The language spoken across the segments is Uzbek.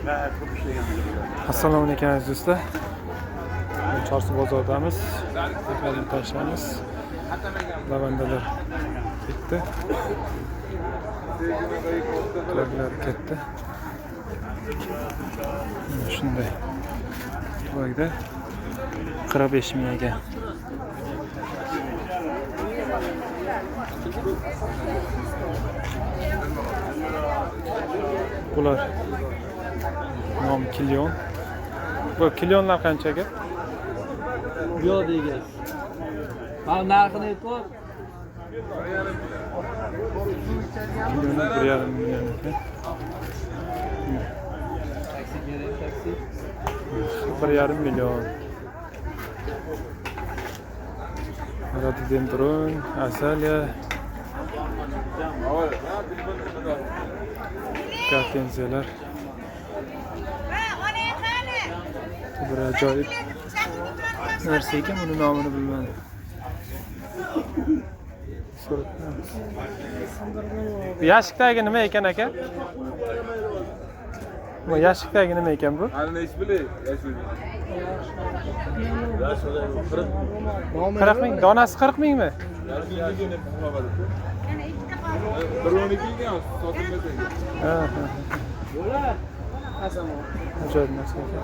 Assalomu alaykum aziz do'stlar. Chorsu bozoridamiz. Tepadan tashlaymiz. Lavandalar ketdi. Tuvaklar ketdi. Mana shunday. Tuvakda 45 ming ekan. Bular nom kilyon. Bu kilyonlar qancha aka? Yo'q degan. Mana narxini aytib. Kilyoni 1,5 million ekan. Taksi kerak, taksi. 1,5 million. Rododendron, azaliya, gortenziyalar. Bir ajoyib narsa ekan, buni nomini bilmadim. Yashikdagi nima ekan aka? Bu yashikdagi nima ekan bu? 40 ming. Donasi 40 mingmi? Ha. Ajoyib narsa ekan.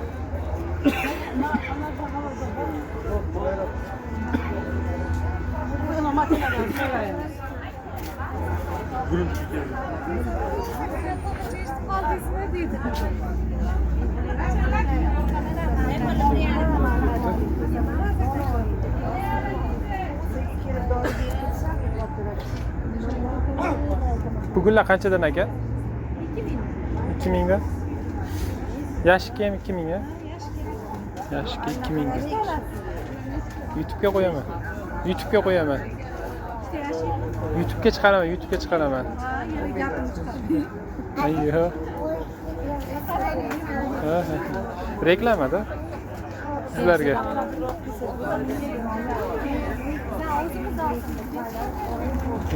Bu gullar qanchadan aka? 2000. 2000dan. Yashikka ham 2000 a? Yashikka 2000 dan. YouTube'ga qo'yaman. YouTube'ga qo'yaman. YouTube'ga chiqaraman, YouTube'ga chiqaraman. Ayyo. Reklamada sizlarga.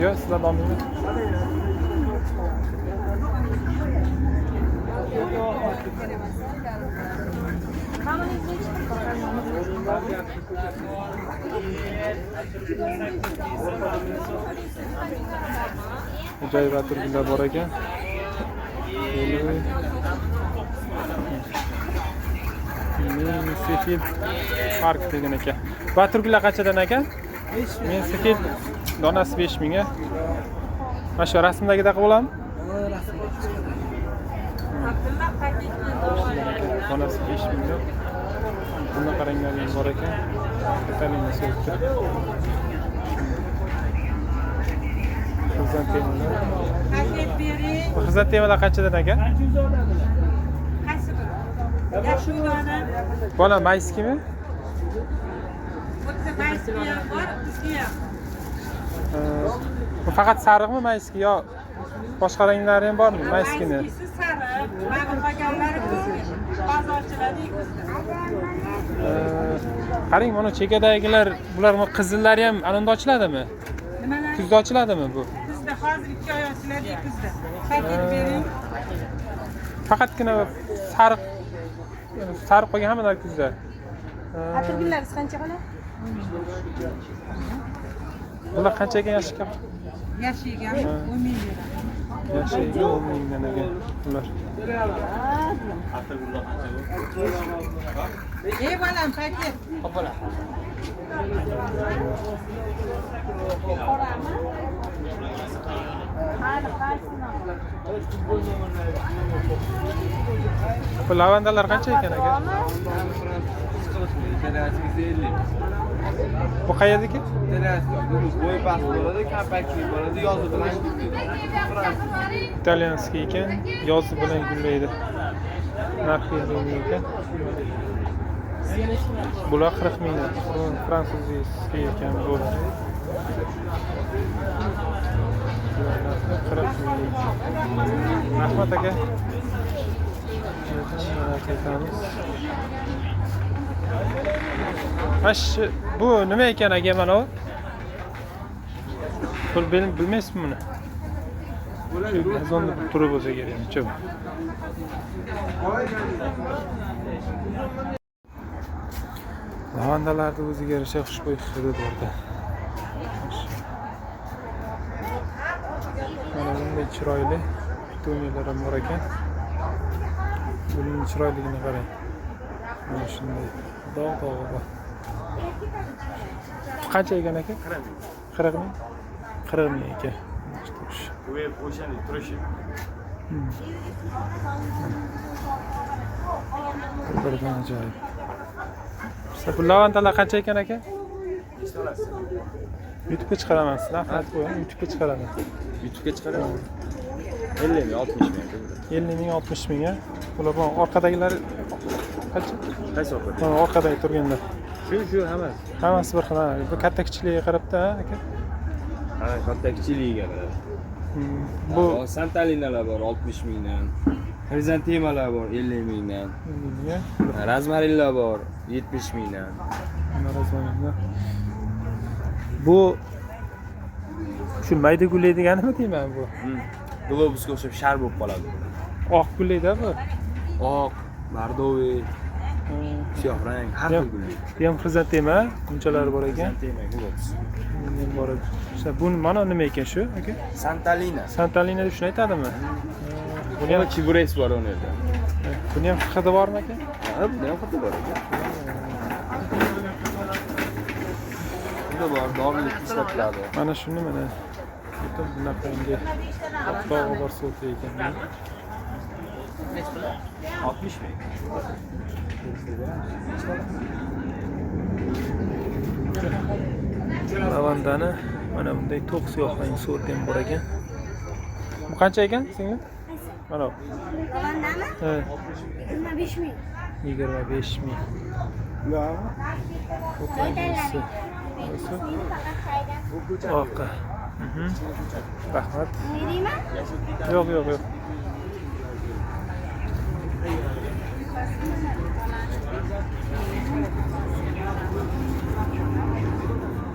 Yo'q, sizlar olmayman. Ajoyib atirgullar bor ekan. Mensefil park degan ekan. Bu atirgullar qanchadan ekan? Mensefil donasi 5000 a. Mana shu rasmdagidaqa bo'ladimi? Donasi 5000 dan. Bunaqa ranglar ham bor ekan. Katalina so'zi. Xrizantemalar. Xrizantemalar qanchadan aka? Qaysi biri? Yashil dona. Bola mayskimi? O'tsa mayski ham bor, kuzgi ham. Bu faqat sariqmi mayski yo boshqa ranglari ham bormi mayskini? Mayskisi sariq, mana qolganlari kuzgi. Bozorchilarda kuzgi. Qarang, mana chekadagilar, bular qizillari ham ananda ochiladimi? Nimalar? Kuzda ochiladimi bu? Kuzda hozir 2 oy ochiladi, kuzda. Paket bering. Faqatgina sariq sariq qolgan hammalari kuzda. Atirgullaringiz qancha qoladi? Bular qancha ekan yashikka? Yashiga 10 ming lira. Yashiga 10 mingdan ekan bular. Atirgullar qancha bu? Ey bolam, paket. Bu lavandalar qancha ekan aka? Bu qayerdiki? Bo'yi past bo'ladi, kompaktli bo'ladi, yozi bilan gullaydi. Italyanskiy ekan, yozi bilan gullaydi. Narxi 50 ming ekan. Bular 40 mingdan. Fransuzskiy ekan bu. 40 ming. Rahmat aka. Bu nima ekan aka mana u? Pul bilmaysizmi buni? Gazonda bir turi bo'lsa kerak, necha bu? Lavandalarni o'ziga yarasha xushbo'y hidi borda. Mana bunday chiroyli pituniyalar ham bor ekan. Buning chiroyligini qarang. Mana shunday dog'-dog'i bor. Qancha ekan aka? 40 ming. 40 ming ekan. O'shani turishi. Bir-biridan ajoyib. Bu lavandalar qancha ekan aka? YouTube'ga chiqaraman, sizlar rahmat qo'ying, YouTube'ga chiqaraman. YouTube'ga chiqaraman. 50 ming, 60 ming. 50 ming, 60 ming, a? Ular bu orqadagilar qancha? Qaysi orqada? Mana orqadagi turganlar. Shu hammasi. Hammasi bir xil, ha. Bu katta kichikligiga qarabda, aka. Ha, katta kichikligiga qarab. Bu Santalinalar bor 60 mingdan. Xrizantemalar bor 50 mingdan. 50 ming, Rozmarinlar bor 70 mingdan. Mana rozmarinlar. Bu shu mayda gullaydiganimi deyman bu? Globusga o'xshab shar bo'lib qoladi. Oq gullaydi bu. Oq, bordoviy, siyoh rang, har xil gulli. Bu ham xrizantema, bunchalari bor ekan. Xrizantema globus. Buni ham bor edi. İşte bu mana nima ekan shu aka? Santalina. Santalina deb shuni aytadimi? Buni ham chibures bor uni yerda. Buni ham hidi bormi aka? Ha, buni ham hidi bor ekan. Bunda bor, dorilik ishlatiladi. Mana shuni mana butun bunaqangi dog'i bor so'ti ekan. 60 ming. Lavandani mana bunday to'q siyoh rang sorti ham bor ekan. Bu qancha ekan singlim? Mana bu. Lavandami? Ha, 25 ming. 25 ming. Ko'payisi. Oqa. Rahmat. Beraymi? Yo'q, yo'q, yo'q.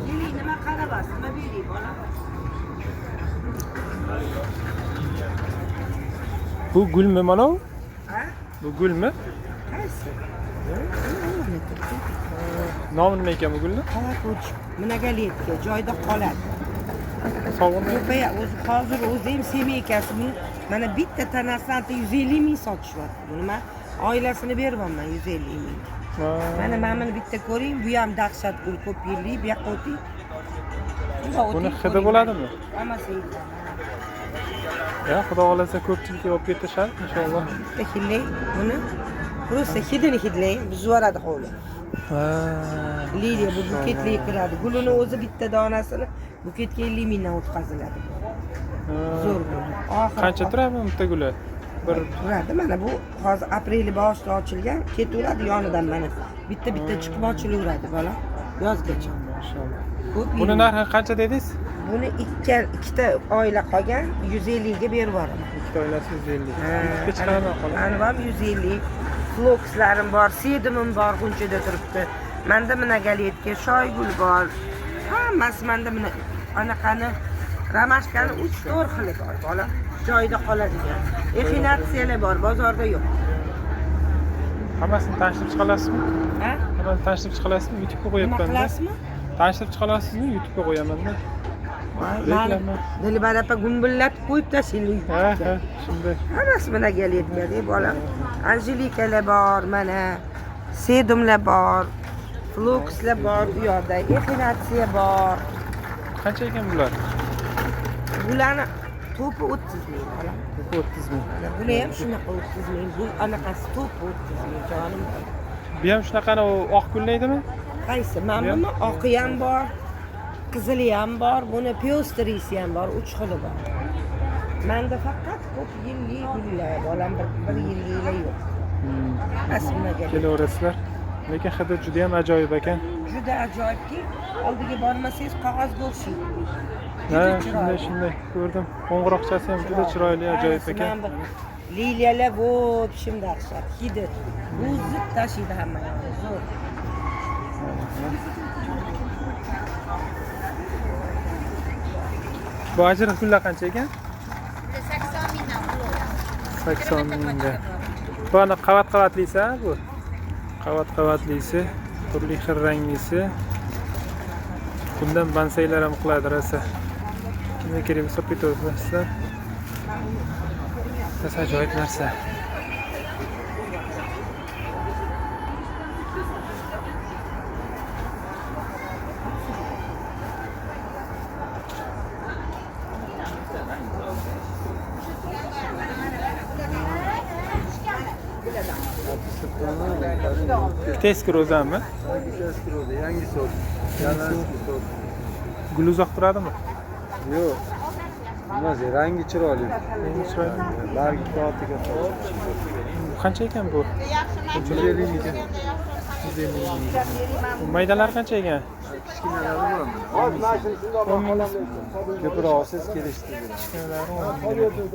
Keling, nima qarabasiz? Nima bering, bola? Bu gulmi mana bu? Ha? Bu gulmi? Qaysi? Nomi nima ekan bu gulni? Kalakuch, Многолетка, joyda qoladi. Sovg'inmi? Ko'paya, o'zi hozir o'zi ham semeyka-si buni mana bitta tanasidan 150 ming sotishyapti. Buni men oilasini beryapman 150 ming. Mana mana buni bitta ko'ring, bu ham dahshat gul, ko'p yillik, bu yoqqa o'ting. Buni hidi bo'ladimi? Hammasi. Ya, xudo xolasa ko'pchilik olib ketishadi inshaalloh. Bitta hidlang buni. Просто hidini hidlang, buzib yuboradi hovli. Liliya bu buketli kiradi. Gulini o'zi bitta donasini buketga 50 mingdan o'tkaziladi. Zo'r gul. Oxiri Qancha turadi bu bitta guli? Bir turadi. Mana bu hozir aprel boshida ochilgan, ketaveradi yonidan mana. Bitta-bitta chiqib ochilaveradi bola. Yozgacha. Mashalloh. Ko'p Buni yil. narxi qancha dedingiz? Buni ikkita oila qolgan 150 ga berib yuboraman. Ikkita oilasi 150. Bitta chiqaraman xolos. Anvam 150. Flokslarim bor, sedimim bor, g'unchada turibdi. Menda многолетка, shoygul bor. Hammasi menda mana anaqani romashkani 3-4 xili bor, bola. Joyida qoladigan. Exinatsiyalar bor, bozorda yo'q. Hammasini tanishtirib chiqa olasizmi? Ha? Hammasini tanishtirib chiqa olasizmi? YouTube'ga Nima qo'yapman-da. qilasizmi? Tanishtirib chiqa olasizmi? YouTube'ga qo'yaman-da. Reklama. Dilbar opa gumbillatib qo'yib tashlaydi. Ha, ha, shunday. Hammasi многолетка, bolam. Anjelikalar bor, mana sedumlar bor, flokslar bor u yoqda, exinatsiya bor. Qancha ekan bular? Bularni to'pi 30 ming bolam. To'pi 30 ming. Mana buni ham shunaqa 30 ming, bu anaqasi to'pi 30 ming jonim. Bu ham shunaqani oq gullaydimi? Qaysi? Mana buni oqi ham bor, qizili ham bor, buni pyostrisi ham bor, 3 xili bor. Menda faqat ko'p yillik gullar, bolam, bir yilliklar yo'q. Hammasi bunaqa. Kelaverasizlar. Lekin hidi juda ham ajoyib ekan. Juda ajoyibki, oldiga bormasangiz qog'ozga o'xshaydi. Ha, shunday shunday ko'rdim. Qo'ng'iroqchasi ham juda chiroyli, ajoyib ekan. Liliyalar bu общем dahshat. Hidi buzib tashiydi hamma yoqni. Zo'r. Bu ajriq gullar qancha ekan? 80 mingdan. 80 mingdan. Bu ana qavat qavatlisi bu. Qavat qavatlisi, turli xil ranglisi. Bundan bonsailar ham qiladi rosa. Kimga kerak bo'lsa ketaverasizlar. Rosa ajoyib narsa. Eski rozami? Eski roza, yangi sort. Yalanski sort. Gul uzoq turadimi? Yo'q. Emas, rangi chiroyli. Rangi chiroyli. Bargi katta katta. Qancha ekan bu? 150 ming ekan. 150 ming. Bu maydalar qancha ekan? Kichkinalari bormi? 10 ming. Ko'proq olsangiz kelishdi. Kichkinalari 10 ming.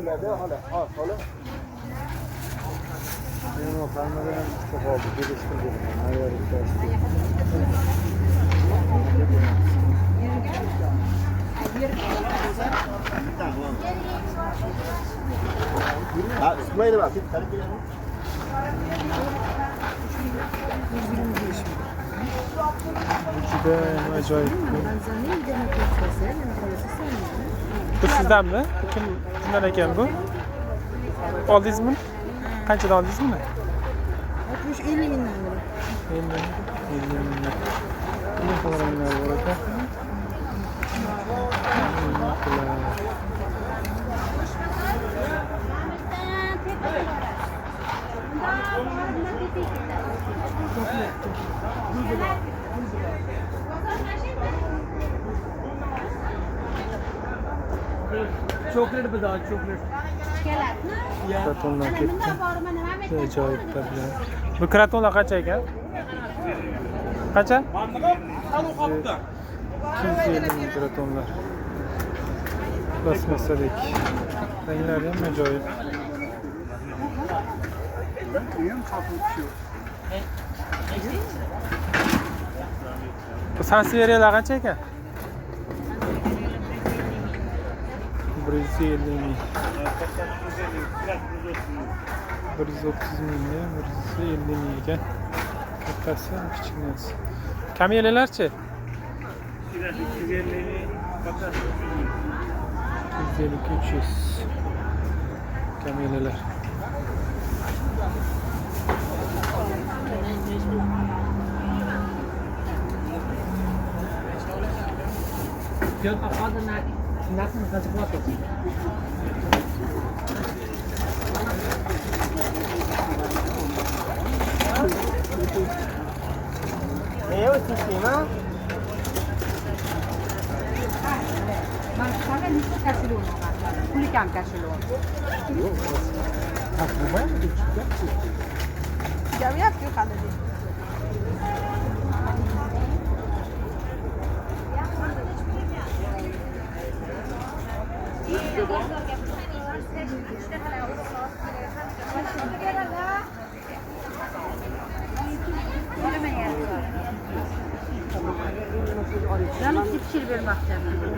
Men palmadan ham ikkita qoldi, kelishtirdim. Ayyor ikkitasi. Bu juda ajoyib. Bu sizdanmi? Bu kimdan ekan bu? Oldingizmi? Qanchadan oldingiz buni? 60-50 mingdan biri. 50 mingdan. Turli xil ranglar bor ekan. Chocolate bozor, chocolate. Kratonlar ketdi. Ajoyib tabiat. Bu kratonlar qancha ekan? Qancha? 250 ming kratonlar. Plastmassadek. Ranglari ham ajoyib. Bu sanseveriyalar qancha ekan? 150 ming. 130 mingga 150 ming ekan. Kattasi, kichkinasi. Kameliyalarchi? 250 ming, kattasi 300 ming. 250 300. Kameliyalar.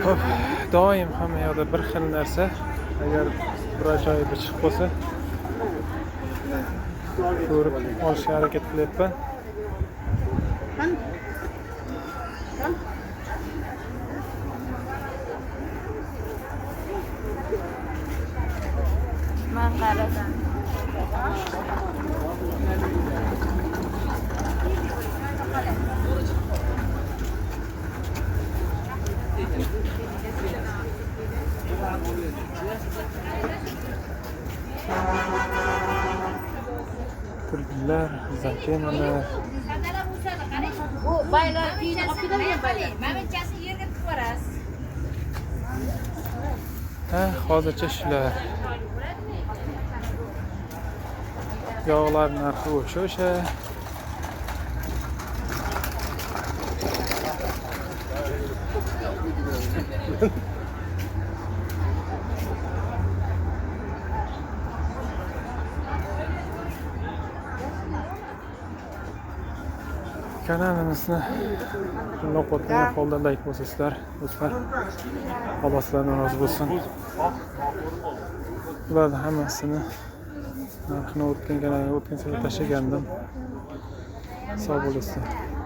Xo'p, doim hamma yoqda bir xil narsa. Agar bir ajoyib chiqib qolsa, ko'rib olishga harakat qilyapman. Turgullar, zakemalar. Bu baylar kiyinib olib ketadigan baylar. Maminchasi yerga tiqib yuborasiz. Ha, hozircha shular. Yog'lar narxi o'sha. Kanalimizni qo'llab-quvvatlagan holda like bosasizlar, do'stlar. Alloh sizlardan rozi bo'lsin. Bularni hammasini Narxini o'tgan safar tashlagandim. Sog' bo'lasizlar.